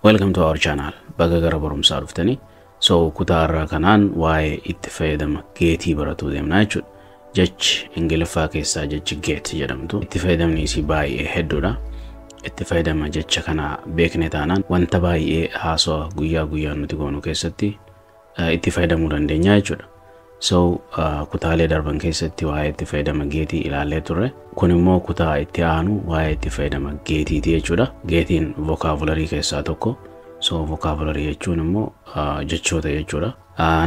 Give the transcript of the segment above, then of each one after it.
Welcome to our channel. Baga gara barumsaa dhuftanii. So kutaa irraa kanaan waa'ee itti fayyadama getii baratuu deemnaa jechuudha. Jechi Ingiliffaa keessaa jechi get jedhamtu itti fayyadamni isii baay'ee hedduudha. Itti fayyadama jecha kana beekne taanaan wanta baay'ee haasawaa guyyaa guyyaan nuti goonu keessatti itti fayyadamuu dandeenya jechuudha. So kutaalee darban keessatti waa'ee itti fayyadama getii ilaallee turre. Kun immoo kutaa itti aanu waa'ee itti fayyadama getiiti jechuudha. Getiin vocabulary keessaa tokko. So vocabulary jechuun immoo jechoota jechuudha.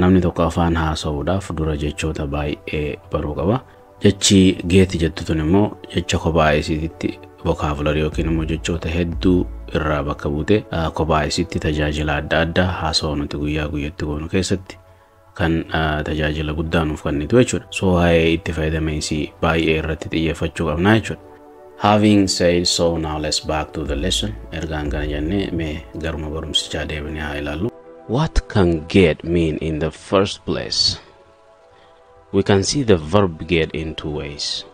Namni tokko afaan haasa'uudhaaf dura jechoota baay'ee baruu qaba. Jechi get jettu tun immoo jecha kophaa isiitti vocabulary yookiin immoo jechoota hedduu irraa bakka buute, kophaa isiitti tajaajila adda addaa haasawaa nuti guyyaa guyyatti goonu keessatti kan tajaajila guddaa nuuf kennitu jechuudha. So waa'ee itti fayyadama isii baay'ee irratti xiyyeeffachuu qabna jechuudha. Having said so, now let's back to the lesson. Ergaan kana jennee, mee garuma barumsichaa deebinee haa ilaallu. What can get mean in the first place? We can see the verb get in two ways.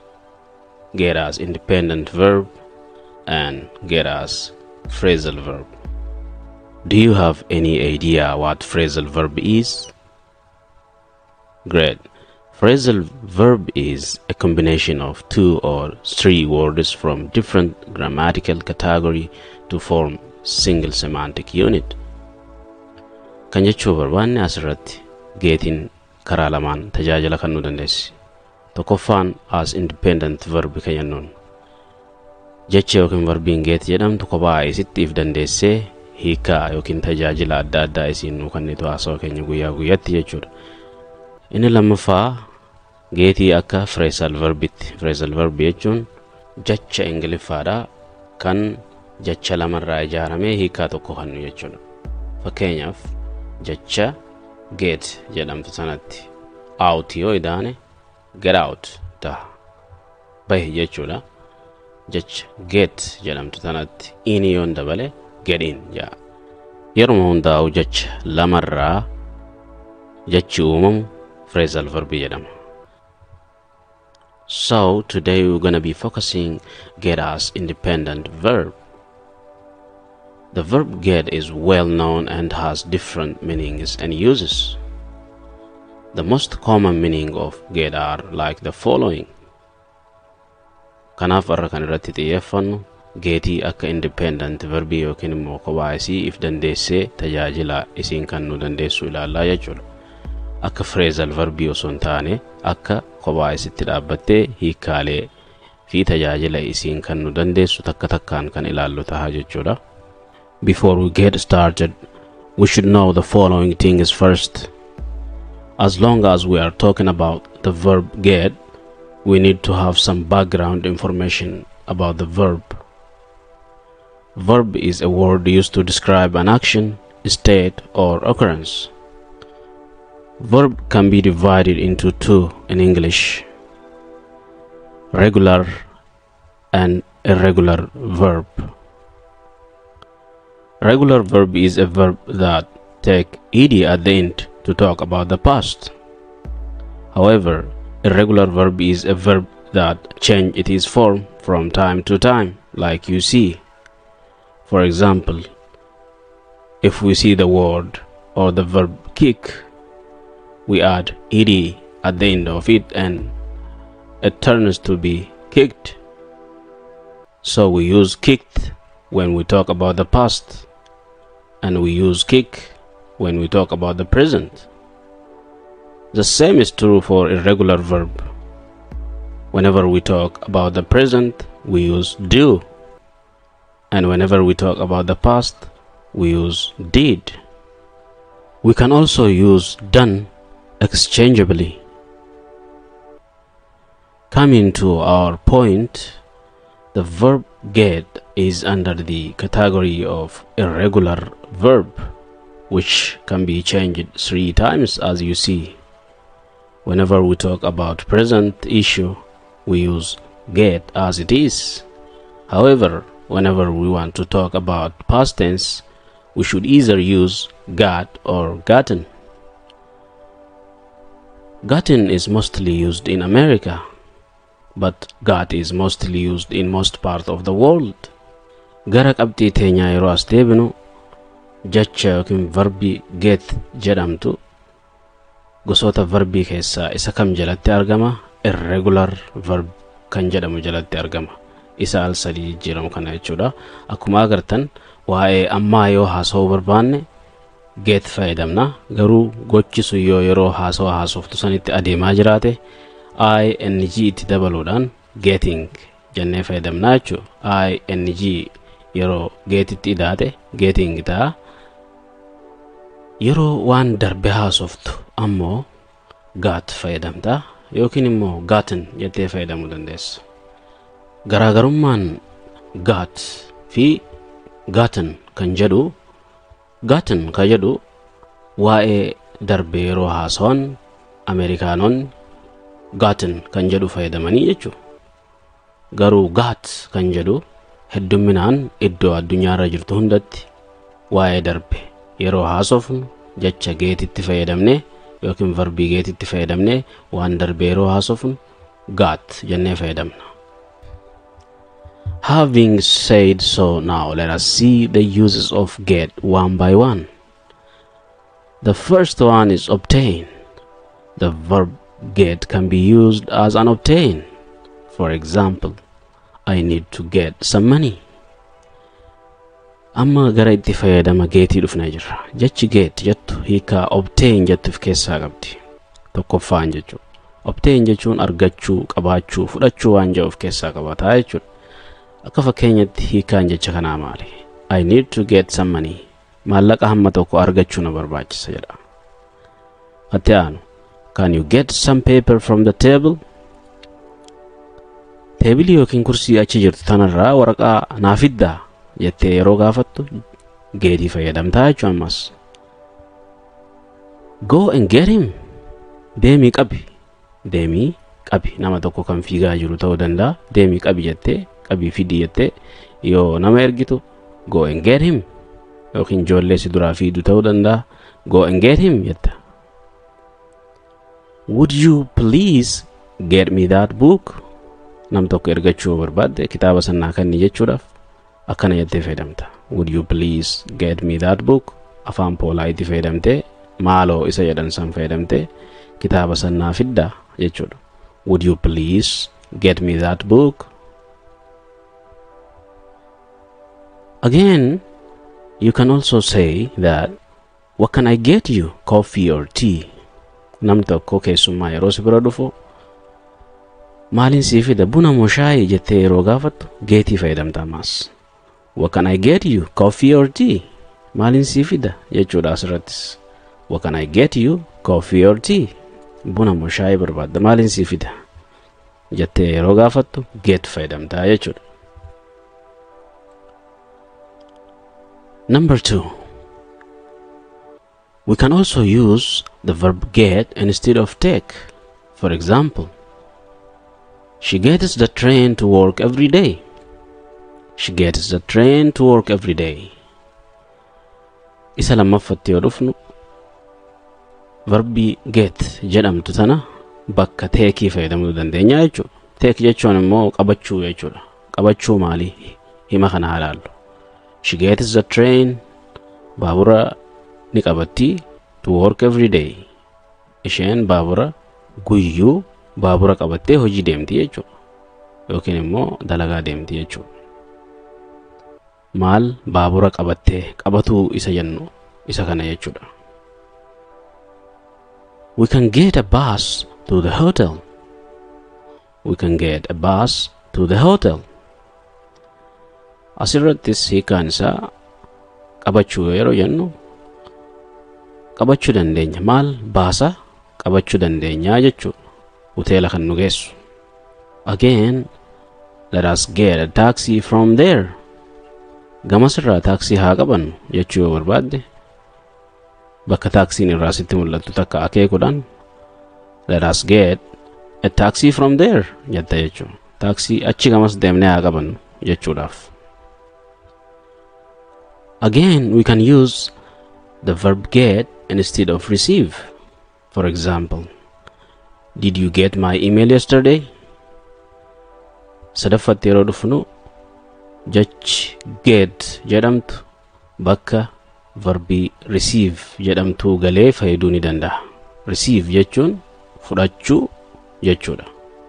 Get as independent verb and get as phrasal verb. Do you have any idea what phrasal verb is? Great. Phrasal verb is a combination of two or three words from different grammatical category to form single semantic unit. Kan jechuu barbaanne asirratti getiin karaa lamaan tajaajila kennuu dandeessi. Tokkoffaan as independent verb kan jennuun. Jecha yookiin verbiin get jedhamtu kophaa isitti if dandeessee hiikaa yookiin tajaajila adda addaa isiin nuu kennitu haasawaa keenya guyyaa guyyaatti jechuudha. Inni lammaffaa getii akka phrasal verbitti. Phrasal verb jechuun jecha Ingiliffaadha kan jecha lamarraa ijaaramee hiikaa tokko kennu jechuudha. Fakkeenyaaf, jecha get jedhamtu sanatti out yoo idaane, get out ta'a. Bahi jechuudha. Jecha get jedhamtu sanatti in yoon dabale, get in jedha. Yeruma hundaa'u jecha lamarraa jechi uumamu phrasal verb jedhama. So today we're gonna be focusing get as independent verb. The verb get is well known and has different meanings and uses. The most common meaning of get are like the following. Kanaaf irra kan irratti xiyyeeffannu getii akka independent verbii yookiin immoo kophaa isii if dandeessee tajaajila isiin kennuu dandeessu ilaallaa jechuudha. Akka phrasal verbii osoo hin taane, akka kophaa isitti dhaabbattee hiikkaalee fi tajaajila isiin kennuu dandeessu takka takkaan kan ilaallu taha jechuudha. Before we get started, we should know the following things first. As long as we are talking about the verb get, we need to have some background information about the verb. Verb is a word used to describe an action, state, or occurrence. Verb can be divided into two in English: regular and irregular verb. Regular verb is a verb that take ed at the end to talk about the past. However, irregular verb is a verb that change its form from time to time, like you see. For example, if we see the word or the verb kick, we add ed at the end of it and it turns to be kicked. So we use kicked when we talk about the past, and we use kick when we talk about the present. The same is true for irregular verb. Whenever we talk about the present, we use do. And whenever we talk about the past, we use did. We can also use done exchangeably. Coming to our point, the verb get is under the category of irregular verb, which can be changed three times, as you see. Whenever we talk about present issue, we use get as it is. However, whenever we want to talk about past tense, we should either use got or gotten. Gotten is mostly used in America, but got is mostly used in most part of the world. Gara qabxii teenyaa yeroo as deebinu, Jecha yookiin verbii get jedhamtu gosoota verbii keessaa isa kam jalatti argama? Irregular verb kan jedhamu jalatti argama. Isa al sadii jijjiiramu kana jechuudha. Akkuma agartan, waa'ee ammaa yoo haasa'uu barbaanne get fayyadamna. Garuu gochi sun yoo yeroo haasawa haasoftu sanitti adeemaa jiraate, ing itti dabaluudhaan getting jennee fayyadamna jechuudha. Ing yeroo getitti idaate getting ta'a. Yeroo waan darbe haasoftu ammoo got fayyadamta yookiin immoo gotten jettee fayyadamuu dandeessa. Garaagarummaan got fi gotten kan jedhu, gotten kan jedhu waa'ee darbe yeroo haasawan Ameerikaanonni gotten kan jedhu fayyadamanii jechuudha. Garuu got kan jedhu heddumminaan iddoo addunyaarra jirtu hundatti waa'ee darbe yeroo haasofnu jecha getitti fayyadamne yookiin verbii getitti fayyadamne waan darbe yeroo haasofnu got jennee fayyadamna. Having said so, now let us see the uses of get one by one. The first one is obtain. The verb get can be used as an obtain. For example, I need to get some money. Amma gara itti fayyadama getii dhufnee jirra. Jechi get jettu hiikaa obtain jettu of keessaa qabdi. Tokkoffaan jechuudha. Obtain jechuun argachuu, qabaachuu, fudhachuu waan jedhu of keessaa qabataa jechuudha. Akka fakkeenyatti hiikaan jecha kanaa maali? I need to get some money. Maallaqa hamma tokko argachuu na barbaachisa jedha. Itti aanu. Can you get some paper from the table? Teebilii yookiin kursii achi jirtu tanarraa waraqaa naa fiddaa jettee yeroo gaafattu getii fayyadamtaa jechuun ammas. Go and get him. Deemii qabi. Deemii qabi. Nama tokko kan fiigaa jiru ta'uu danda'a. Deemii qabi jettee, qabii fidii jettee yoo nama ergitu go and get him, yookiin ijoollee si duraa fiidu ta'uu danda'a. Go and get him jetta. Would you please get me that book? Nam tokko ergachuu barbaadde kitaaba sanaa kenni jechuudhaaf akkana jettee fayyadamta. Would you please get me that book? Afaan polite fayyadamtee, maaloo isa jedhan san fayyadamtee kitaaba sanaa fiddaa jechuudha. Would you please get me that book? Again, you can also say that, what can I get you? Coffee or tea? Nam tokko keessummaa yeroo si bira dhufu maaliin sii fida, buna moo shaayii jettee yeroo gaafattu getii fayyadamta ammas. What can I get you? Coffee or tea? Maaliin sii fida jechuudha asirrattis. What can I get you? Coffee or tea? Buna moo shaayii barbaadda, maaliin sii fida jettee yeroo gaafattu get fayyadamta jechuudha. Number 2. We can also use the verb get instead of take. For example, she gets the train to work every day. She gets the train to work every day. Isa lammaffatti yoo dhufnu, verbii get jedhamtu tana bakka takeii fayyadamuu dandeenya jechuudha. Take jechuun immoo qabachuu jechuudha. Qabachuu maali? Hima kana haa ilaallu. She gets the train, baabura ni qabatti, to work every day. Isheen baabura guyyuu baabura qabattee hojii deemti jechuudha. Yookiin immoo dalagaa deemti jechuudha. Maal baabura qabattee qabatuu isa jennu isa kana jechuudha. We can get a bus to the hotel. We can get a bus to the hotel. Asirrattis hiikaan isaa qabachuu yeroo jennu qabachuu dandeenya. Maal baasa qabachuu dandeenya jechuudha. Hoteela kan nu geessu. Again, let us get a taxi from there. Gamasirraa taaksii haa qabannu jechuu yoo barbaadde, bakka taaksiin irraa sitti mul'attu takka akeekuudhaan let us get a taxi from there jetta jechuudha. Taaksii achi gamas deemnee haa qabannu jechuudhaaf. Again, we can use the verb get instead of receive. For example, did you get my email yesterday? Sadaffatti yeroo dhufnu, jechi get jedhamtu bakka Verbii receive jedhamtuu galee fayyaduu ni danda'a. Receive jechuun fudhachuu jechuudha.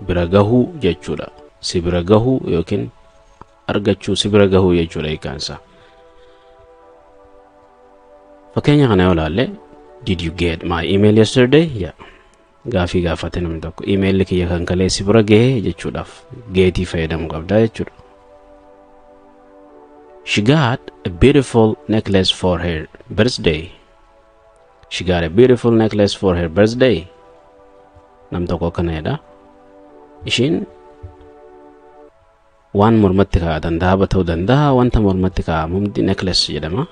Bira gahuu jechuudha. Si bira gahuu yookiin argachuu, si bira gahuu jechuudha hiikkaan isaa. Fakkeenya kana yoo ilaalle, "Did you get my email yesterday?" Yeah. Gaafii gaafate namni tokko, imeelli kiyya kan kalee si bira gahee jechuudhaaf getii fayyadamuu qabdaa jechuudha. She got a beautiful necklace for her birthday. She got a beautiful necklace for her birthday. Nam tokko akkana jedha. Ishiin waan mormatti kaa'atan, daaba ta'uu danda'a, wanta mormatti kaa'amu hundi necklace jedhama.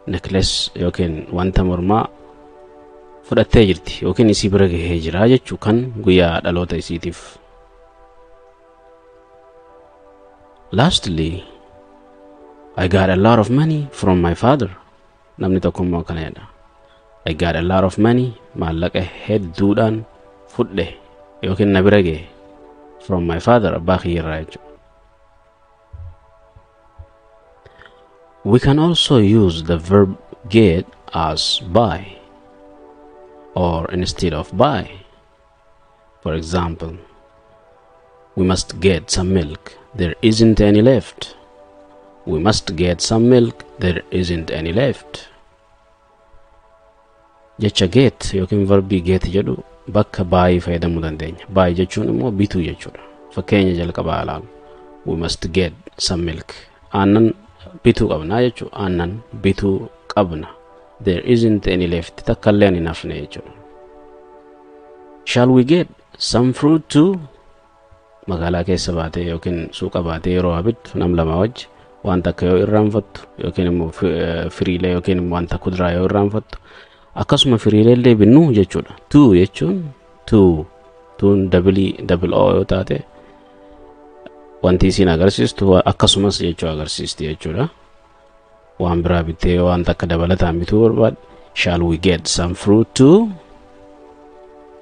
Necklace yookiin wanta mormaa fudhattee jirti yookiin isii bira gahee jira jechuu kan guyyaa dhaloota isiitiif. Lastly, I got a lot of money from my father. Namni tokko immoo akkana jedha. I got a lot of money, maallaqa hedduudhaan fudhe yookiin na bira gahe, from my father, abbaa kiyyarraa jechuudha. We can also use the verb get as buy or instead of buy. For example, we must get some milk. There isn't any left. We must get some milk. There isn't any left. Jecha get yookiin verbii get jedhu bakka buy fayyadamuu dandeenya. Buy jechuun immoo bituu jechuudha. Fakkeenya jalqabaa ilaalu. We must get some milk. Aannan bituu qabna jechuudha. Aannan bituu qabna. There isn't any left. Takka illee hin hafne jechuudha. Shall we get some fruit too? Magaalaa keessa baatee yookiin suuqa baatee yeroo waa bittu nam lama wajji wanta akka yoo irraanfattu yookiin immoo firiilee yookiin immoo wanta kuduraa yoo irraanfattu, akkasuma firiilee illee binnu jechuudha. Too jechuun too tuun double double o yoo taate wanti isiin agarsiistu akkasumas jechuu agarsiisti jechuudha. Waan biraa bittee yoo wanta akka dabalataan bituu barbaadde, shall we get some fruit too?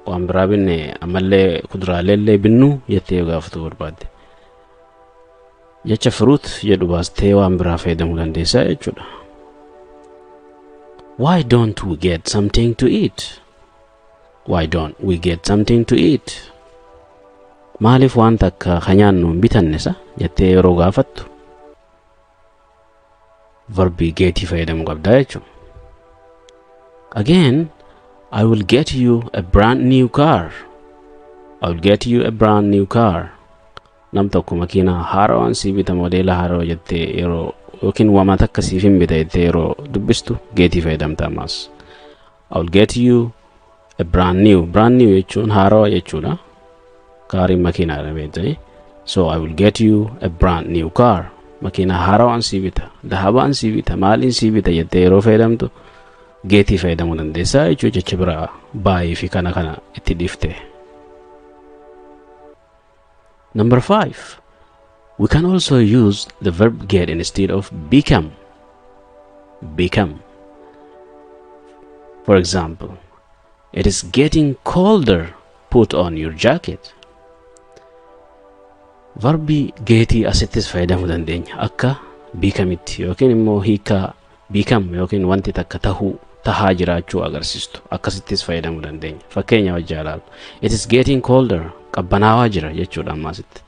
Waan biraa binne ammallee kuduraalee illee binnu jettee yoo gaafatuu barbaadde. Jecha fruit jedhu baastee waan biraa fayyadamuu dandeessaa jechuudha. Why don't we get something to eat? Why don't we get something to eat? Maaliif waan takka ka nyaannu hin bitanne sa jettee yeroo gaafattu verbii getii fayyadamuu qabdaa jechuudha. Again, I will get you a brand new car. I will get you a brand new car. Nam tokko makiinaa haarawaan sii bita, modeela haarawaa jettee yeroo yookiin waan takka siif hin bita jettee yeroo dubbistu getii fayyadamta ammas. I will get you a brand new. Brand new jechuun haarawaa jechuudha. Cariin makiinaadha beektanii. So I will get you a brand new car. Makiinaa haarawaan sii bita, dahabaan sii bita, maaliin sii bita jettee yeroo fayyadamtu getii fayyadamuu dandeessaa jechuu, jecha biraa buyii fi kana kana itti dhiifte. Number 5, we can also use the verb get instead of become. Become. For example, it is getting colder. Put on your jacket. Verbii getii asittis fayyadamuu dandeenya akka becometti yookiin immoo hiikaa become yookiin wanti takka tahuu, tahaa jiraachuu agarsiistu akkasittis fayyadamuu dandeenya. Fakkeenya wajji ilaalu. It is getting colder, qabbanaawaa jira jechuudha ammaasitti.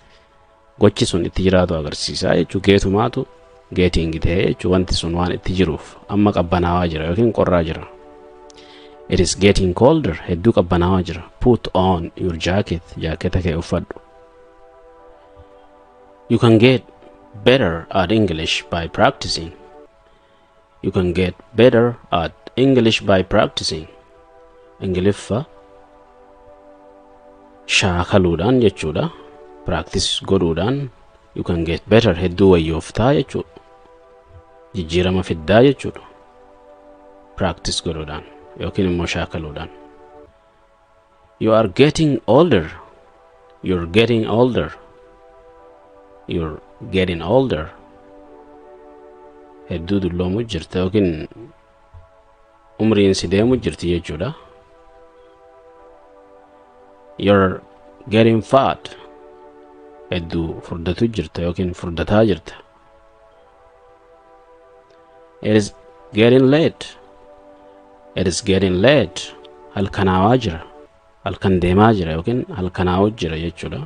Gochi sun itti jiraatu agarsiisa jechuu, getumaatu getting ta'ee jechuu, wanti sun waan itti jiruuf amma qabbanaawaa jira yookiin qorraa jira. It is getting colder, hedduu qabbanaawaa jira. Put on your jacket, jaaketa kee uffadhu. You can get better at English by practicing. You can get better at English by practicing. Ingiliffa shaakaluudhaan jechuudha. Practice godhuudhaan you can get better, hedduu wayyooftaa jechuudha. Jijjiirama fiddaa jechuudha. Practice godhuudhaan yookiin immoo shaakaluudhaan. You are getting older. You're getting older. You're getting older. Hedduu dulloomu jirta yookiin umriin si deemu jirti jechuudha. You're getting fat. Hedduu furdatu jirta yookiin furdataa jirta. It is getting late. It is getting late. Halkanaawaa jira. Halkan deemaa jira yookiin halkanaa'u jira jechuudha.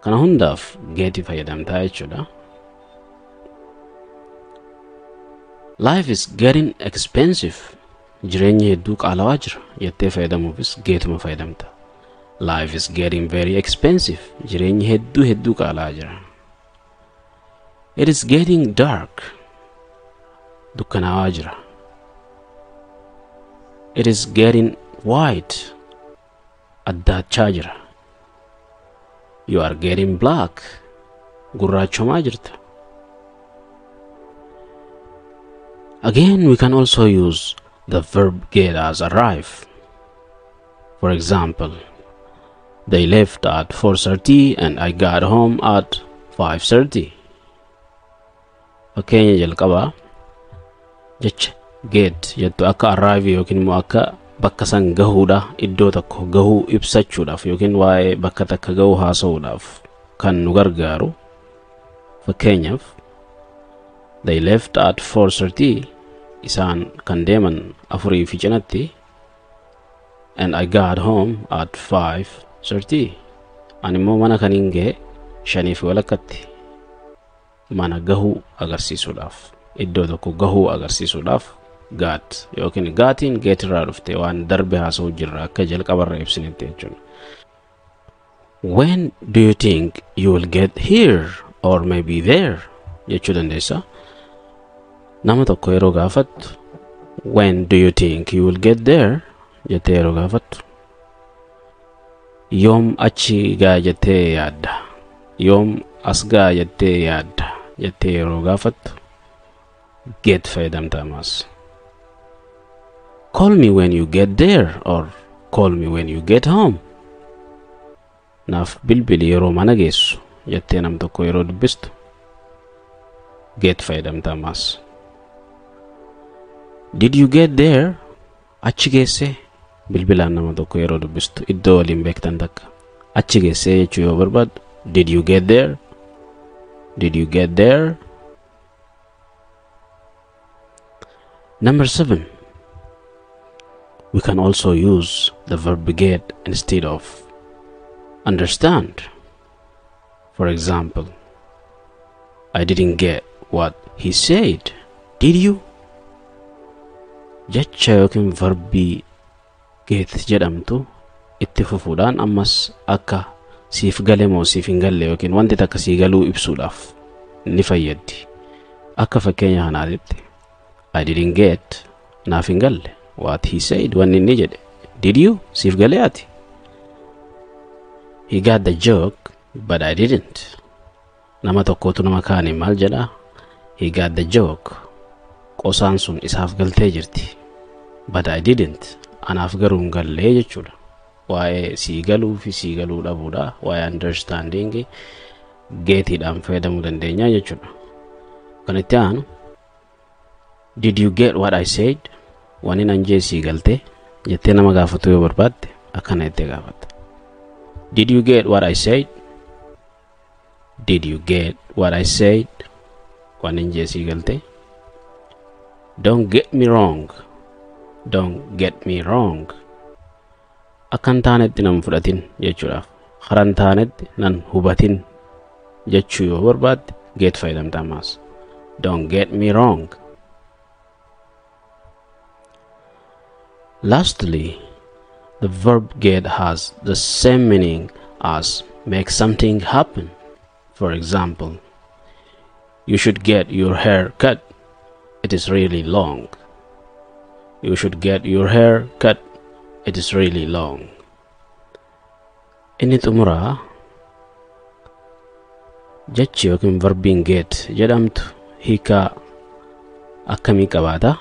Kana hundaaf getii fayyadamtaa jechuudha. Life is getting expensive. Jireenyi hedduu qaalawaa jira jettee fayyadamuufis getuma fayyadamta. Life is getting very expensive. Jireenyi hedduu hedduu qaalawaa jira. It is getting dark. Dukkanaawaa jira. It is getting white. Addaachaa jira. You are getting black. Gurraachomaa jirta. Again, we can also use the verb get as arrive. For example, they left at 4:30 and I got home at 5:30. Fakkeenya jalqabaa jecha get jettu akka arrive yookiin immoo akka bakka san gahuudha, iddoo tokko gahuu ibsachuudhaaf yookiin waa'ee bakka takka gahuu haasa'uudhaaf kan nu gargaaru. Fakkeenyaaf, they left at 4:30, isaan kan deeman afurii fi cinatti, and I got home at 5:30, ani immoo mana kan hin gahe shanii fi walakkatti. Mana gahuu agarsiisuudhaaf, iddoo tokko gahuu agarsiisuudhaaf got yookiin gotiin get irraa dhufte, waan darbe haasa'uu jirra akka jalqabarra ibsinetti jechuudha. When do you think you will get here or maybe there jechuu dandeessa. Nama tokko yeroo gaafattu, when do you think you will get there jettee yeroo gaafattu, yoom achi gaa jettee yaadda, yoom as gaa jettee yaadda jettee yeroo gaafattu get fayyadamta ammas. Call me when you get there or call me when you get home. Naaf bilbili yeroo mana geessu jettee nam tokko yeroo dubbistu get fayyadamta ammas. Did you get there? Achi geessee? Bilbilaan nama tokko yeroo dubbistu iddoo waliin beektan takka achi geessee jechuu yoo barbaaddu, did you get there? Did you get there? Number 7. We can also use the verb get instead of understand. For example, I didn't get what he said. Did you? Jecha yookiin verbii get jedhamtu itti fufuudhaan ammas akka siif gale moo siif hin galle yookiin wanti takka sii galuu ibsuudhaaf ni fayyaddi. Akka fakkeenya kanaatitti, I didn't get, naaf hin galle, what he said, wanni inni jedhe. Did you? Siif galee ati? He got the joke, but I didn't. Nama tokkotu nama kaaniin maal jedhaa? He got the joke. Qosaan sun isaaf galtee jirti. But I didn't. Anaaf garuu hin gallee jechuudha. Waa'ee sii galuu fi sii galuu dhabuudha. Waa'ee understanding getiidhaan fayyadamuu dandeenya jechuudha. Kan itti aanu, did you get what I said? Wani nan jee sii galtee jettee nama gaafatu yoo barbaadde akkana jettee gaafatta. Did you get what I said? Did you get what I said? Wani nan jee sii galtee. Don't get me wrong. Don't get me wrong. Akka hin taanetti nan fudhatin jechuudhaaf. Karaa hin taanetti nan hubatin jechuu yoo barbaadde get fayyadamta ammas. Don't get me wrong. Lastly, the verb get has the same meaning as make something happen. For example, you should get your hair cut. It is really long. You should get your hair cut. It is really long. Inni xumuraa, jechi yookiin verbiin get jedhamtu hiikaa akkamii qabaata?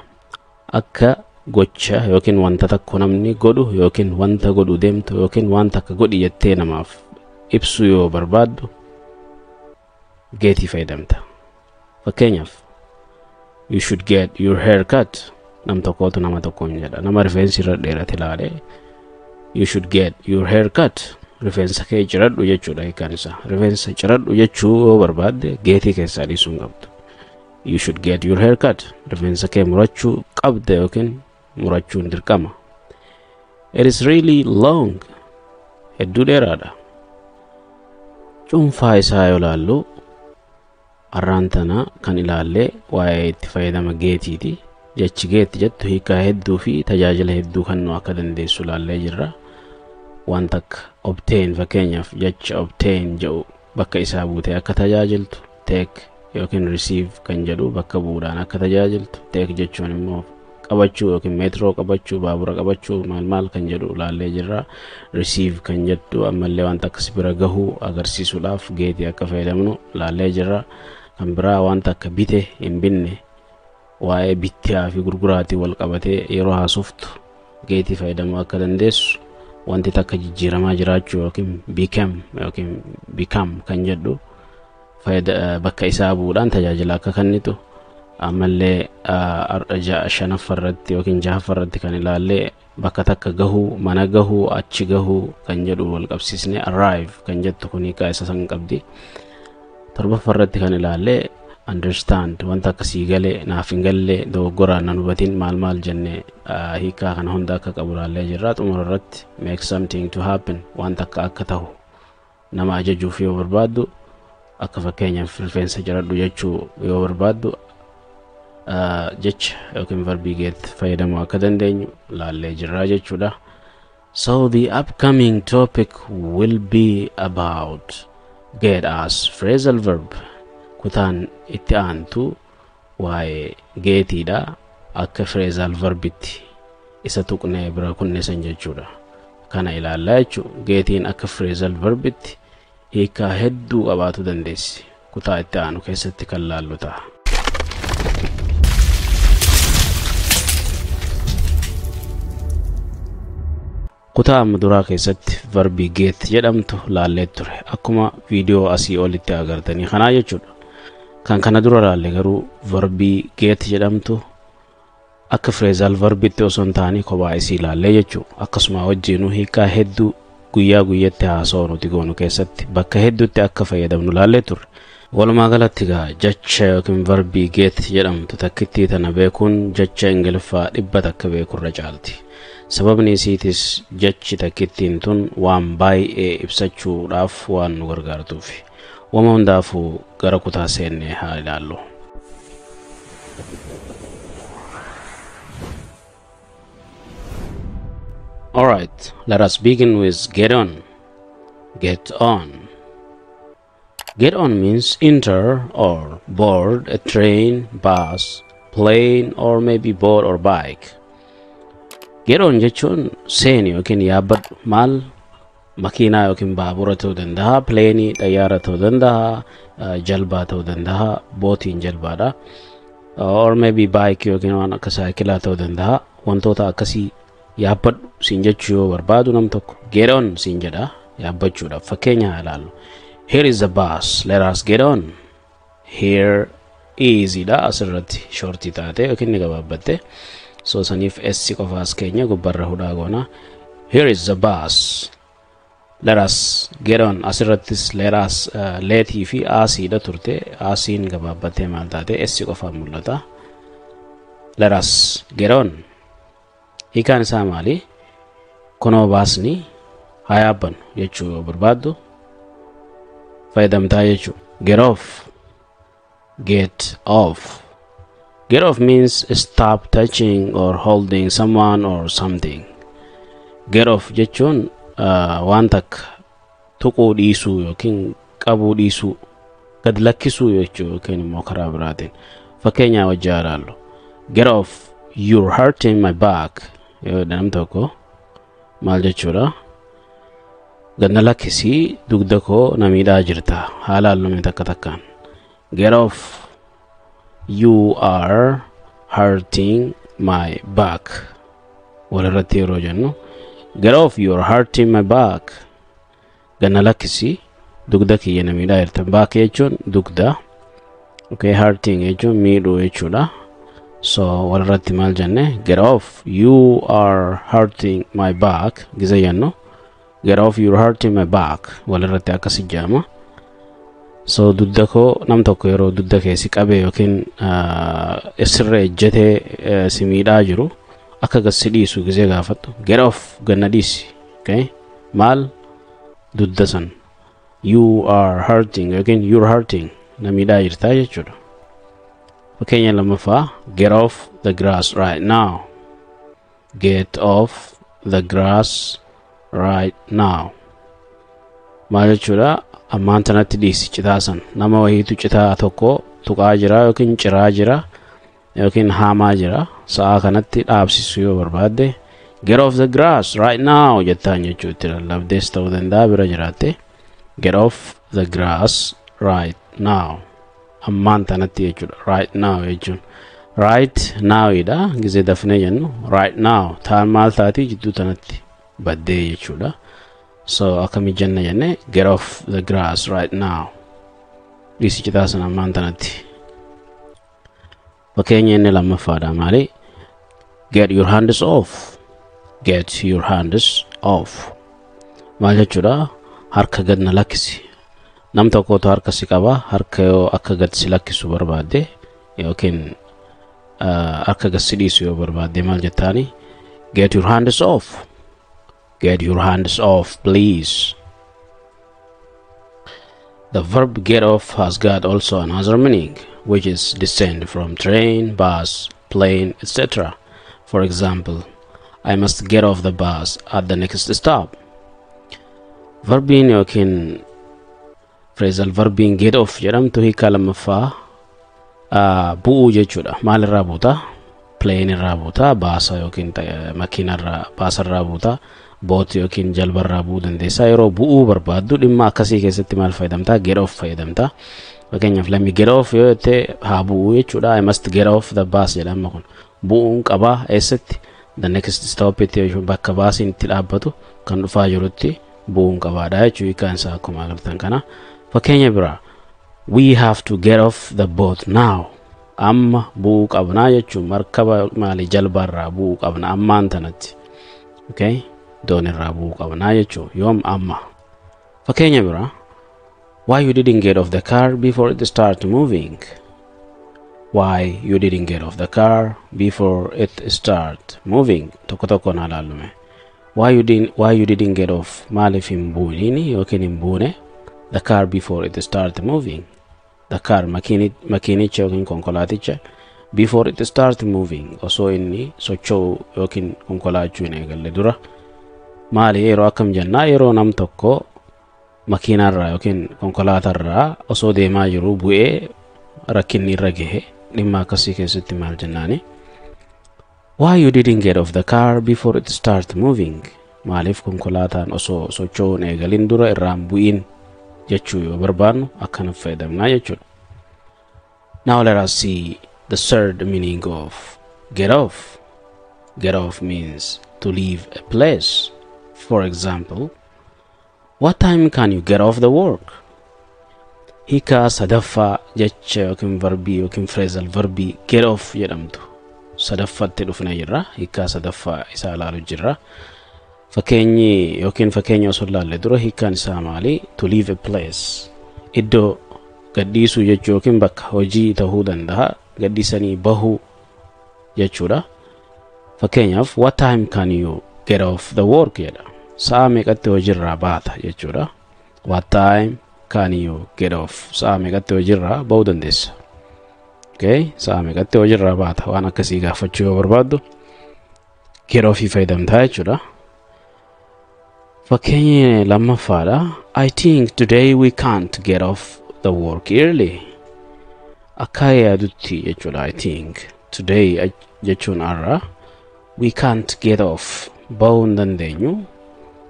Akka gocha yookiin wanta tokko namni godhu yookiin wanta godhu deemtu yookiin waan takka godhi jettee namaaf ibsuu yoo barbaaddu getii fayyadamta. Fakkeenyaaf, you should get your hair cut. Nam tokkootu nama tokkoon jedha. Nama rifeensi irra dheerate ilaalee, you should get your hair cut. Rifeensa kee ciradhu jechuudha hiikaan isaa. Rifeensa ciradhu jechuu yoo barbaadde getii keessaa dhiisuu hin qabdu. You should get your hair cut. Rifeensa kee murachuu qabda yookiin murachuun dirqama. It is really long. Hedduu dheeraadha. Cuunfaa isaa yoo ilaallu, har'aan tana kan ilaallee waa'ee itti fayyadama getiiti. Jechi get jettu hiikaa hedduu fi tajaajila hedduu kennuu akka dandeessu ilaallee jirra. Wanta akka obtain, fakkeenyaaf jecha obtain jedhu bakka isaa buutee akka tajaajiltu, take yookiin receive kan jedhu bakka bu'uudhaan akka tajaajiltu, take jechuun immoo qabachuu yookiin meetiroo qabachuu, baabura qabachuu, maal maal kan jedhu ilaallee jirra. Receive kan jettu ammallee wanta akkas bira gahuu agarsiisuudhaaf getii akka fayyadamnu ilaallee jirra. Kan biraa wanta akka bite, hin binne, waa'ee bittaa fi gurguraatii wal qabatee yeroo haasoftu getii fayyadamuu akka dandeessu, wanti takka jijjiiramaa jiraachuu yookiin become yookiin become kan jedhu bakka isaa bu'uudhaan tajaajila akka kennitu, ammallee shanaffaa irratti yookiin jahaffaa irratti kan ilaallee bakka takka gahuu, mana gahuu, achi gahuu kan jedhu wal qabsiisne arrive kan jettu kun hiikaa isa san qabdi. Torbaffaa irratti kan ilaallee understand, wanta akkasii galee, naaf hin galle, dogoggoraan nan hubatin, maal maal jenne hiikaa kana hunda akka qabu ilaallee jirra. Xumura irratti make something to happen, wanta akka akka ta'u nama ajajuuf yoo barbaaddu, akka fakkeenyaaf rifeensa jiradhu jechuu yoo barbaaddu, jecha yookiin verbii get fayyadamuu akka dandeenyu laallee jirra jechuudha. So the upcoming topic will be about get as phrasal verb. Kutaan itti aantu waa'ee getiidha, akka phrasal verbitti isa tuqnee bira kunnesan jechuudha. Kana ilaallaa jechuudha. Getiin akka phrasal verbitti hiikaa hedduu qabaatu dandeessi. Kutaa itti aanu keessatti kan laallu ta'a. Kutaa amma duraa keessatti verbii get jedhamtu laallee ture. Akkuma viidiyoo asii olitti agartanii kanaa jechuudha. Kan kana dura laalle garuu verbii get jedhamtu akka phrasal verbitti osoo hin taane kophaa isii laallee jechuudha. Akkasuma wajjinuu hiikaa hedduu guyyaa guyyatti haasawaa nuti goonu keessatti bakka hedduutti akka fayyadamnu laallee turre. Walumaa galatti gaa jecha yookiin verbii get jedhamtu takkittii tana beekuun jecha Ingiliffaa 100 beekurra caalti. Sababni isiitis jechi takkittiin tun waan baay'ee ibsachuudhaaf waan nu gargaartuufi. Wama hundaafuu gara kutaa seennee haa ilaallu. Alright, let us begin with get on. Get on. Get on means enter or board a train, bus, plane, or maybe boat or bike. Get on jechuun seeni yookiin yaabbadhu. Maal? Makiinaa yookiin baabura ta'uu danda'a, pleenii xayyaara ta'uu danda'a, jalbaa ta'uu danda'a, bootiin jalbaadha. Or maybe bike yookiin waan akka saayikilaa ta'uu danda'a. Wantoota akkasii yaabbadhu siin jechuu yoo barbaadu nam tokko get on siin jedha yaabbachuudhaaf. Fakkeenya haa ilaallu. Here is the bus. Let us get on. Here is dha, asirratti shortii taate yookiin ni gabaabbatte. So saniif S qofaas keenya gubbarra hudhaa goona. Here is the bus. Let us get on. Asirrattis let us letii fi asiidha turte. Asiin gabaabbattee maal taate? S qofaan mul'ata. Let us get on. Hiikaan isaa maali? Kunoo baasni, haa yaabbannu jechuu yoo barbaaddu fayyadamtaa jechuudha. Get off. Get off. Get off means stop touching or holding someone or something. Get off jechuun waan takka tuquu dhiisuu yookiin qabuu dhiisuu, gad lakkisuu jechuu yookiin immoo karaa biraatiin. Fakkeenyaa wajjin haa ilaallu. Get off, you're hurting my back. Yoo nam tokko maal jechuudha? Gad na lakkisii, dugda koo na miidhaa jirta. Haa ilaallu takka takkaan. Get off, you are hurting my back. Walirratti yeroo jennu, get off, you are hurting my back. Gad na lakkisii, dugda kiyya na miidhaa jirta. Back jechuun dugda. Okay, hurting jechuun miidhuu jechuudha. So walirratti maal jenne? Get off, you are hurting my back. Giza jennu, get off, you are hurting my back. Walirratti akkas jedhama. So dudda koo, nam tokko yeroo dudda kee si qabe yookiin sirra ejjetee si miidhaa jiru, akka gad si dhiisu gisee gaafattu, "Get off," ganna dhiisi. Okay, maal dudda san, "You are hurting" yookiin "You're hurting," na miidhaa jirtaa jechuudha. Fakkeenya lammaffaa: Get off the grass right now. Get off the grass right now maal jechuudha? Ammaan tanatti dhiisi citaa san. Nama wayiitu citaa tokko tuqaa jira yookiin ciraa jira yookiin haamaa jira. Sa'aa kanatti dhaabsisu yoo barbaadde, "Get off the grass right now" jettaan jechuu. Itti lallabdees ta'uu danda'a, bira jiraatte, "Get off the grass right now," ammaan tanatti jechuudha. "Right now" jechuun "right now" dha. Gizee dafnee jennu "right now" taan maal taati? Jidduu tanatti baddee jechuudha. So akkamii jenna jenne? "Get off the grass right now," dhiisi citaa sana ammaan tanatti. Fakkeenya inni lammaffaadha maali? Get your hands off. Get your hands off maal jechuudha? Harka gad na lakkisi. Nam tokkotu harka si qaba. Harka yoo akka gad si lakkisu barbaadde yookiin harka gad si dhiisu yoo barbaadde, maal jettaani? "Get your hands off. Get your hands off, please." The verb "get off" has got also another meaning, which is descend from train, bus, plane, etc. For example, I must get off the bus at the next stop. Verbiin yookiin phrasal verbiin "get off" jedhamtu hiikaa lammaffaa bu'uu jechuudha. Maalirraa buuta? Plane irraa buuta, baasa yookiin makiinarraa, baasarraa buuta, boat yookiin jalbarraa bu'uu dandeessa. Yeroo bu'uu barbaaddu, dhimma akkasii keessatti maal fayyadamtaa? "Get off" fayyadamta. Fakkeenyaaf, "Let me get off" yoo jette, haa bu'uu jechuudha. "I must get off the bus" jedhama kun. Bu'uun qabaa eessatti? "The next stop" itti jechuun bakka baasiin itti dhaabbatu kan dhufaa jirutti bu'uun qabaadha jechuu hiikaan isaa, akkuma agartan kana. Fakkeenya biraa: We have to get off the boat now. Amma bu'uu qabnaa jechuun markaba maali, jalbaarraa bu'uu qabna ammaan tanatti. Okay? Doonirraa bu'uu qabnaa jechuun yoom? Amma. Fakkeenya biraa: Why you didn't get off the car before it start moving? Why you didn't get off the car before it start moving? Tokko tokko naa laallume. Why you didn't get off, maaliif hin buuniini yookiin hin buune, "the car before it start moving," the car, makiinicha yookiin konkolaaticha, "before it start moving," osoo inni socho'u yookiin konkolaachuu hin eegalle dura. Maali, yeroo akkam jennaa? Yeroo nam tokko makiinarraa yookiin konkolaatarraa osoo deemaa jiru bu'ee rakkinni irra gahe, dhimma akkasii keessatti maal jennaani? Why you didn't get off the car before it start moving? Maaliif konkolaataan osoo socho'uun eegalin dura irraan bu'iin jechuu yoo barbaannu, akkana fayyadamnaa jechuudha. Now let us see the third meaning of "get off." "Get off" means to leave a place. For example, what time can you get off the work? Hiika sadaffaa jecha yookiin verbii yookiin phrasal verbii "get off" jedhamtu sadaffatti dhufnee jirra. Hiikaa sadaffaa isaa ilaalu jirra. Fakkeenyi yookiin fakkeenya osoo ilaalle dura, hiikkaan isaa maali? To leave a place. Iddoo gadhiisuu jechuu yookiin bakka hojii ta'uu danda'a. Gadhiisanii bahuu jechuudha. Fakkeenyaaf, "What time can you get off the work?" jedha. Sa'a meeqatti hojiirraa baata jechuudha. What time can you get off? Sa'a meeqatti hojiirraa bahuu dandeessa? Okay, sa'a meeqatti hojiirraa baata? Waan akkasii gaafachuu yoo barbaaddu, "get off" fayyadamtaa jechuudha. Fakkeenyi lammaffaadha. I think today we can't get off the work early. Akka yaadutti jechuudha. "I think today" jechuun har'a, "we can't get off," bahuu hin dandeenyu.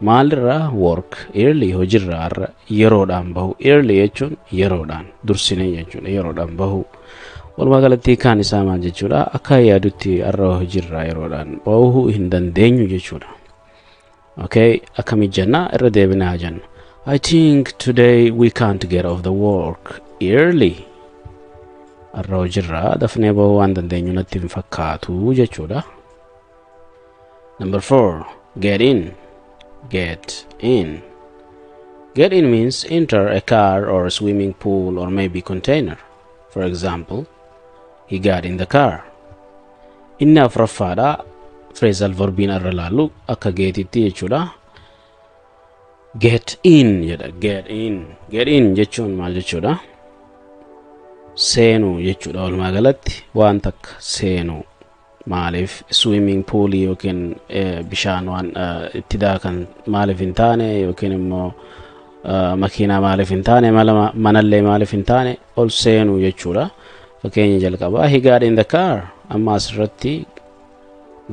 Maalirraa? "Work early," hojiirraa har'a yeroodhaan bahu. "Early" jechuun yeroodhaan, dursinee jechuudha, yeroodhaan bahu. Walumaa galatti hiikkaan isaa maal jechuudha? Akka yaadutti har'a hojiirraa yeroodhaan bahuu hin dandeenyu jechuudha. Okay, akkamii jenna? Irra deebinaa jenna. I think today we can't get off the work early. Har'a hojiirraa dafnee bahuu waan dandeenyu natti hin fakkaatu jechuudha. Number 4, get in. Get in. Get in means enter a car or a swimming pool or maybe container. For example, he got in the car. Inni afuraffaadha, phrasal verbiin irra laallu akka getitti jechuudha. Get in jedha. Get in. Get in jechuun maal jechuudha? Seenuu jechuudha. Walumaa galatti waan takka seenuu. Maaliif swimming pool yookiin bishaan waan itti daakan maaliif hin taane, yookiin immoo makiinaa maaliif hin taane, manallee maaliif hin taane, ol seenuu jechuudha. Fakkeenya jalqabaa, he got in the car. Amma asirratti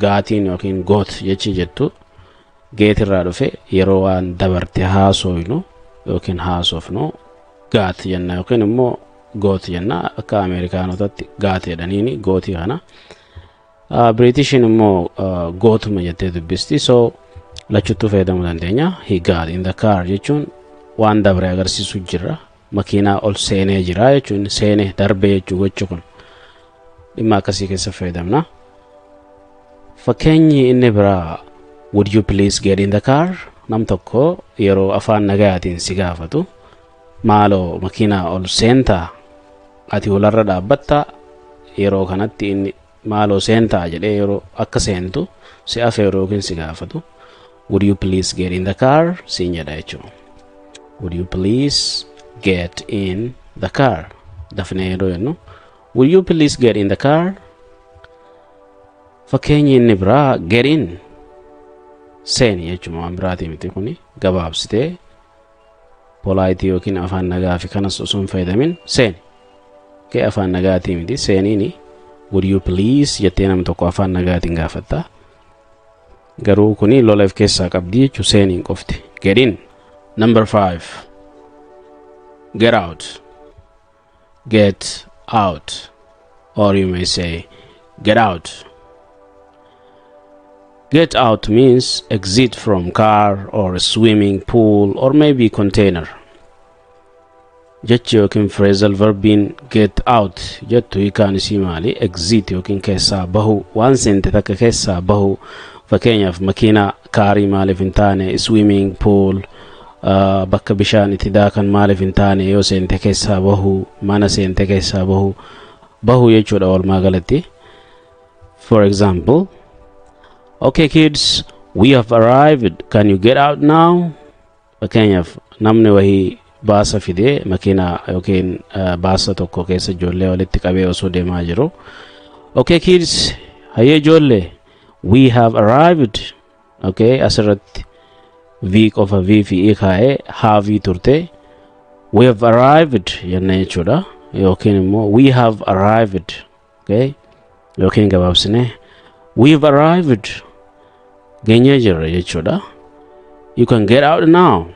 gotiin yookiin got jechi jettu get irraa dhufe. Yeroo waan dabarte haasofnu yookiin haasofnu got jenna yookiin immoo got jenna. Akka Ameerikaanotatti got jedhaniini gotii kana. Biriitishiin immoo gotuma jettee dubbisti. So lachuttuu fayyadamuu dandeenya. He got in the car jechuun waan dabre agarsiisu jira. Makiinaa ol seenee jira jechuun, seenee darbee jechuu. Gochi kun dhimma akkasii keessa fayyadamna. Fakkeenyi inni biraa, would you please get in the car? Nam tokko yeroo afaan nagayaatiin si gaafatu, maaloo makiinaa ol seentaa, ati olarra dhaabbatta, yeroo kanatti inni maaloo seentaa jedhee yeroo akka seentu si afeeru yookiin si gaafatu, would you please get in the car siin jedha jechuudha. Would you please get in the car? Dafnee yeroo jennu, would you please get in the car? Fakkeenyi inni biraa, get in, seeni jechuudha. Waan biraatii miti kuni. Gabaabsitee polite yookiin afaan nagaa fi kanas osoo hin fayyadamin seeni. Kee afaan nagaatii miti seeniini. Would you please jettee nam tokko afaan nagaatiin gaafatta. Garuu kuni lola of keessaa qabdi jechuu seeniin qofti. Get in. Number 5, get out. Get out, or you may say get out. Get out means exit from car or a swimming pool or maybe container. Jechi yookiin phrasal verbiin get out jettu hiikaan isii maali? Exit yookiin keessaa bahuu, waan seente takka keessaa bahuu. Fakkeenyaaf makiinaa, carii maaliif hin taane, swimming pool, bakka bishaan itti daakan maaliif hin taane, yoo seente keessaa bahuu, mana seente keessaa bahuu, bahuu jechuudha walumaa galatti. For example, okay kids, we have arrived, can you get out now? Fakkeenyaaf namni wahii baasa fidee makiinaa yookiin baasa tokko keessa ijoollee walitti qabee osoo deemaa jiru, okay kids, hayyee ijoollee, we have arrived. Okay, asirratti v qofa, v fi e kaa'ee, have turte, we have arrived jenna jechuudha. Yookiin immoo we have arrived, okay, yookiin gabaabsine we have arrived, geenyee jirra jechuudha. You can get out now,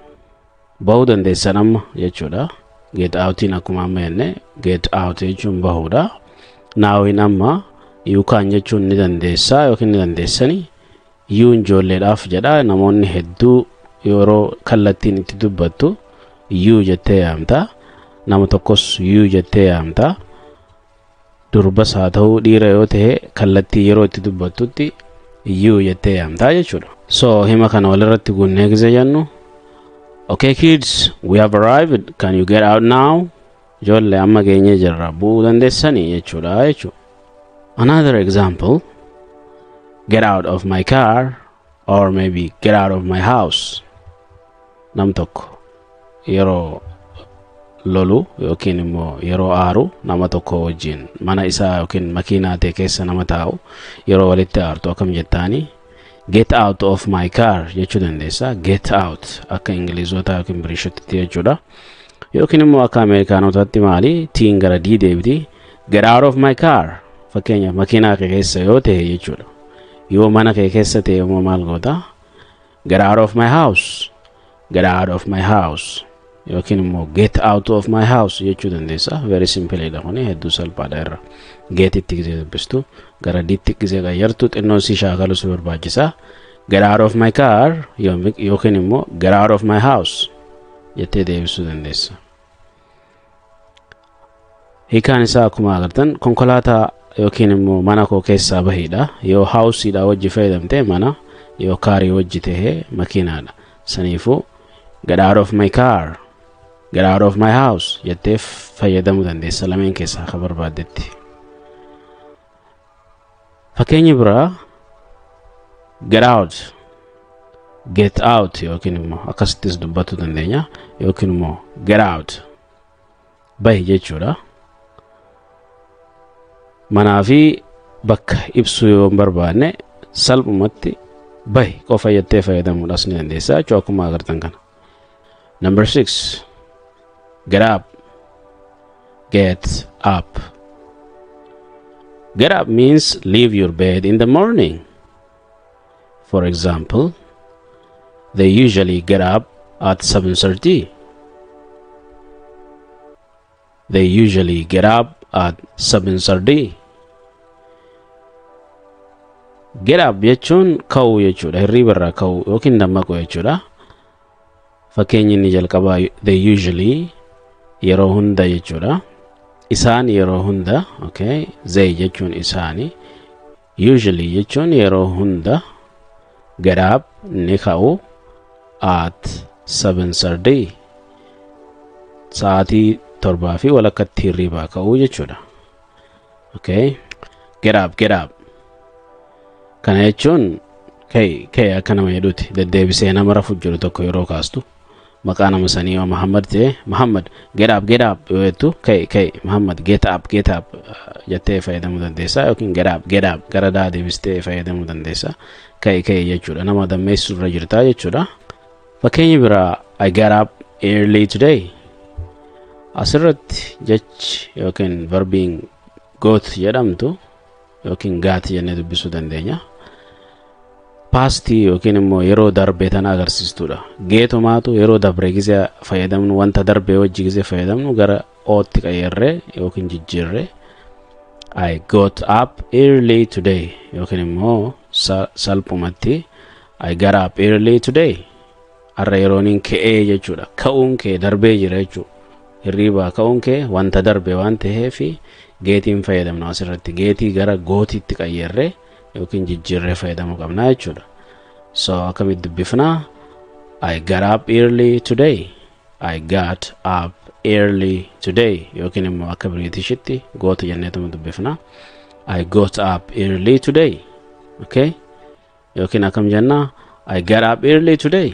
bahuu dandeessan amma jechuudha. Get outiin akkuma amma jenne, get out jechuun bahuudha. Nowiin amma, you can jechuun ni dandeessaa yookiin ni dandeessani. You ijoolleedhaaf jedha. Namoonni hedduu yeroo kallattiin itti dubbattu you jettee yaamta. Nama tokkos you jettee yaamta. Durbas haa ta'uu dhiira yoo ta'e, kallattii yeroo itti dubbattutti you jettee yaamtaa jechuudha. So hima kana walirratti guunnee gise jennu, okay kids, we have arrived, can you get out now? Ijoollee, amma geenyee jirra, bu'uu dandeessanii jechuudha. Another example, get out of my car or maybe get out of my house. Nam tokko yeroo lolu yookiin immoo yeroo aaru, nama tokko wajjin mana isaa yookiin makiinaa ta'e keessa nama taa'u yeroo walitti aartu akkam jettaani? Get out of my car jechuu dandeessa. Get out akka Ingilizoota yookiin Biriishotti jechuudha. Yookiin immoo akka Ameerikaanotaatti maali? Tiin gara D deebiti. Get out of my car. Fakkeenyaaf makiinaa kee keessa yoo ta'e jechuudha. Yoo mana kee keessa ta'e immoo maal goota? Get out of my house. Get out of my house yookiin immoo get out of my house jechuu dandeessa. Very simple dha kuni, hedduu salphaadha. Irra getitti gisee dubbistu gara Dtti gisee qayyartu xinnoon si shaakalu si barbaachisa. Get out of my car yookiin immoo get out of my house jettee deebisuu dandeessa. Hiikaan isaa akkuma agartan konkolaataa yookiin immoo mana koo keessaa bahiidha. Yoo houseiidha wajji fayyadamte mana, yoo carii wajji tahee makiinaadha. Saniifuu Get out of my car. Get out of my house jettee fayyadamuu dandeessa lameen keessaa akka barbaaddetti. Fakkeenyi biraa get out, get out yookiin immoo akkasittis dubbachuu dandeenya yookiin immoo get out bahi jechuudha. Manaa fi bakka ibsuu yoo hin barbaanne salphumatti bahi qofa jettee fayyadamuudhaas ni dandeessa jechuudha akkuma agartan kana. Number 6, get up, get up. Get up means leave your bed in the morning. For example, they usually get up at 7:30. They usually get up at 7:30. Get up jechuun ka'uu jechuudha. Hirriba irraa ka'uu yookiin dammaquu jechuudha. Fakkeenyi inni jalqabaa they usually yeroo hunda jechuudha. Isaan yeroo hunda, okay, they jechuun isaani, usually jechuun yeroo hunda, get up ni ka'u, at 7:30 sa'aatii 7:15 hirribaa ka'uu jechuudha. Okay, get up, get up. Kana jechuun ka'i ka'i akka nama jedhuuti deddeebisee nama rafu jiru tokko yeroo kaastu maqaa nama sanii yoo Muhammad ta'e Muhammad get up, get up yoo jettu ka'i ka'i Muhammad get up, get up jettee fayyadamuu dandeessa yookiin get up, get up gara daa deebistee fayyadamuu dandeessa. Ka'i ka'i jechuudha nama dammeessuu irra jirtaa jechuudha. Fakkeenyi biraa I got up early today. Asirratti jechi yookiin verbiin got jedhamtu yookiin got jennee dubbisuu dandeenya. Paastii yookiin immoo yeroo darbe tana agarsiistuudha. Geetumaatu yeroo dabre gisee fayyadamnu wanta darbe wajji gisee fayyadamnu gara ootti qayyarree yookiin jijjiirree I got up early today yookiin immoo salphumatti I got up early today. Har'a yerooniin ka'ee jechuudha. Ka'uun kee darbee jira jechuudha. Hirribaa ka'uun kee wanta darbe waan ta'eef geetiin fayyadamna asirratti geetii gara gootiitti qayyarree yookiin jijjiirree fayyadamuu qabna jechuudha. So akkamitti dubbifnaa? I got up early today. I got up early today yookiin immoo akka Biriitishitti goota jenneetuma dubbifnaa. I got up early today. Okay? Yookiin akkam jennaa? I got up early today.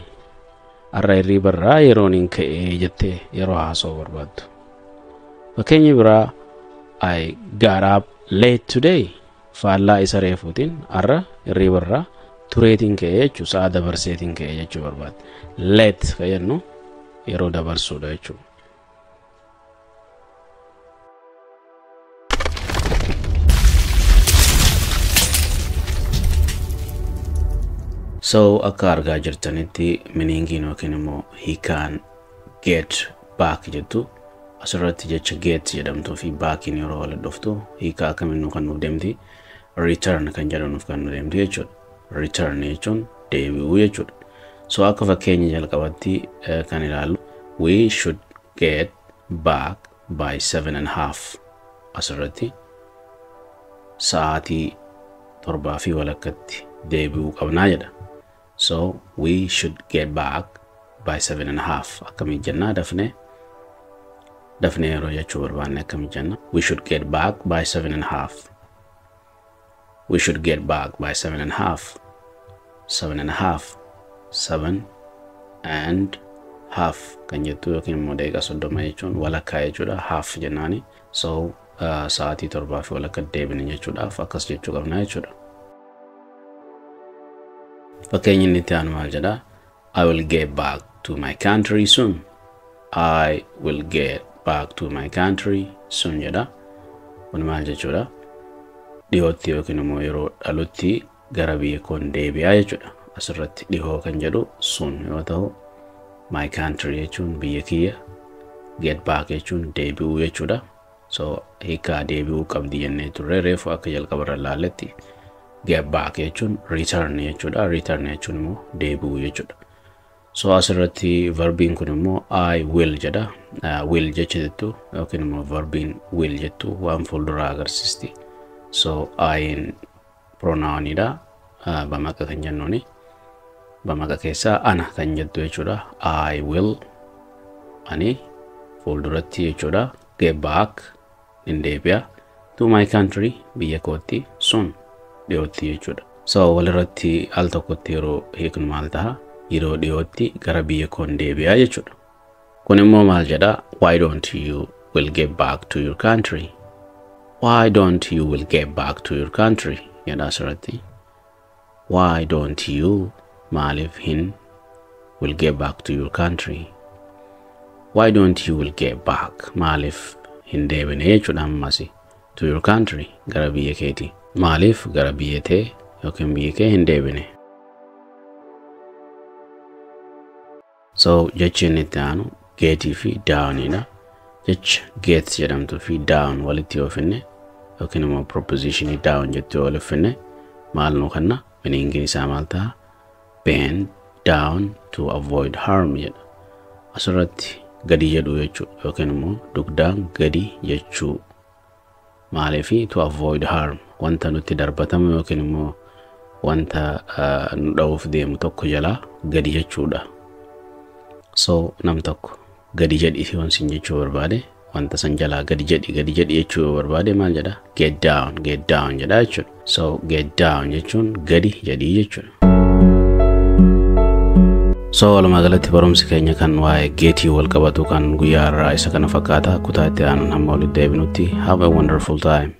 Har'a hirriba irraa yeroon hin ka'ee jettee yeroo haasa'uu barbaaddu. Fakkeenyi biraa I got up late today. Faallaa isa reefuutiin har'a hirriba irraa tureetiin ka'ee jechuudha. Sa'a dabarseetiin ka'ee jechuu barbaadde. Late kan jennu yeroo dabarsuudha jechuudha. So akka argaa jirtanitti miniingiin yookiin immoo hiikaan get back jettu asirratti jecha get jedhamtuu fi backiin yeroo walitti dhuftu hiikaa akkamiin nu kan nuuf deemti return kan jedhu nuuf kan nu deemti jechuudha. Return jechuun deebi'uu jechuudha. So akka fakkeenya jalqabatti kan ilaallu we should get back by 7:30 asirratti sa'aatii 7:15 deebi'uu qabnaa jedha. So we should get back by 7:30 akkamii jennaa dafnee dafnee yeroo jechuu barbaanne akkamii jenna we should get back by 7:30. We should get back by 7:30. 7:30. 7:30 kan jettu yookiin immoo daqiiqaa 30 jechuun walakkaa jechuudha. Half jennaani. So sa'aatii 7:15 deebine jechuudhaaf akkas jechuu qabna jechuudha. Fakkeenyi inni itti aanu maal jedhaa? I will get back to my country soon. I will get back to my country soon jedha. Kun maal jechuudha? Dhihootti yookiin immoo yeroo dhalutti gara biyya koon deebi'aa jechuudha. Asirratti dhihoo kan jedhu soon yoo ta'u my country jechuun biyya kiyya, get back jechuun deebi'uu jechuudha. So hiikaa deebi'uu qabdi jennee turre reefu akka jalqabarra ilaalletti get back jechuun return jechuudha. Return jechuun immoo deebi'uu jechuudha. So asirratti verbiin kun immoo I will jedha. Will jecha jettu yookiin immoo verbiin will jettu waan fuulduraa agarsiisti. So I'n pronounidha. Bamaqa kan jennuuni. Bamaqa keessaa ana kan jettu jechuudha. I will, ani fuulduratti jechuudha. Get back, nin deebi'a. To my country, biyya kootti, soon, dhiyootti jechuudha. So walirratti al tokkotti yeroo hiiknu maal ta'a? Yeroo dhiyootti gara biyya koon deebi'a jechuudha. Kun immoo maal jedha? Why don't you will get back to your country? Why don't you will get back to your country? Jedha asirratti. Why don't you, maaliif hin, will get back to your country? Why don't you will get back? Maaliif hin deebine jechuudha ammas, to your country, gara biyya keeti. Maaliif gara biyya tee yookiin biyya kee hin deebine? So jechi inni itti aanu getii fi downidha. Jecha get jedhamtuu fi down walitti yoo finne yookiin immoo prepositionii down jettu yoo walitti finne maal nuu kenna? Meaningiin isaa maal ta'a? Bend down to avoid harm jedha. Asirratti gadi jedhu jechuudha yookiin immoo dugdaan gadi jechuu. Maaliifi? To avoid harm, wanta nutti darbatamu yookiin immoo wanta nu dha'uuf deemu tokko jalaa gadi jechuudha. So nam tokko gadi jedhi yoon sin jechuu barbaade, wanta san jalaa gadi jedhi, gadi jedhi jechuu yoo barbaade maal jedha? Get down, get down jedha jechuudha. So get down jechuun gadi jedhii jechuudha. So walumaa galatti barumsi keenya kan waa'ee getii wal qabatu kan guyyaa irraa isa kana fakkaata. Kutaa itti aanuun hamma walitti deebinutti, have a wonderful time.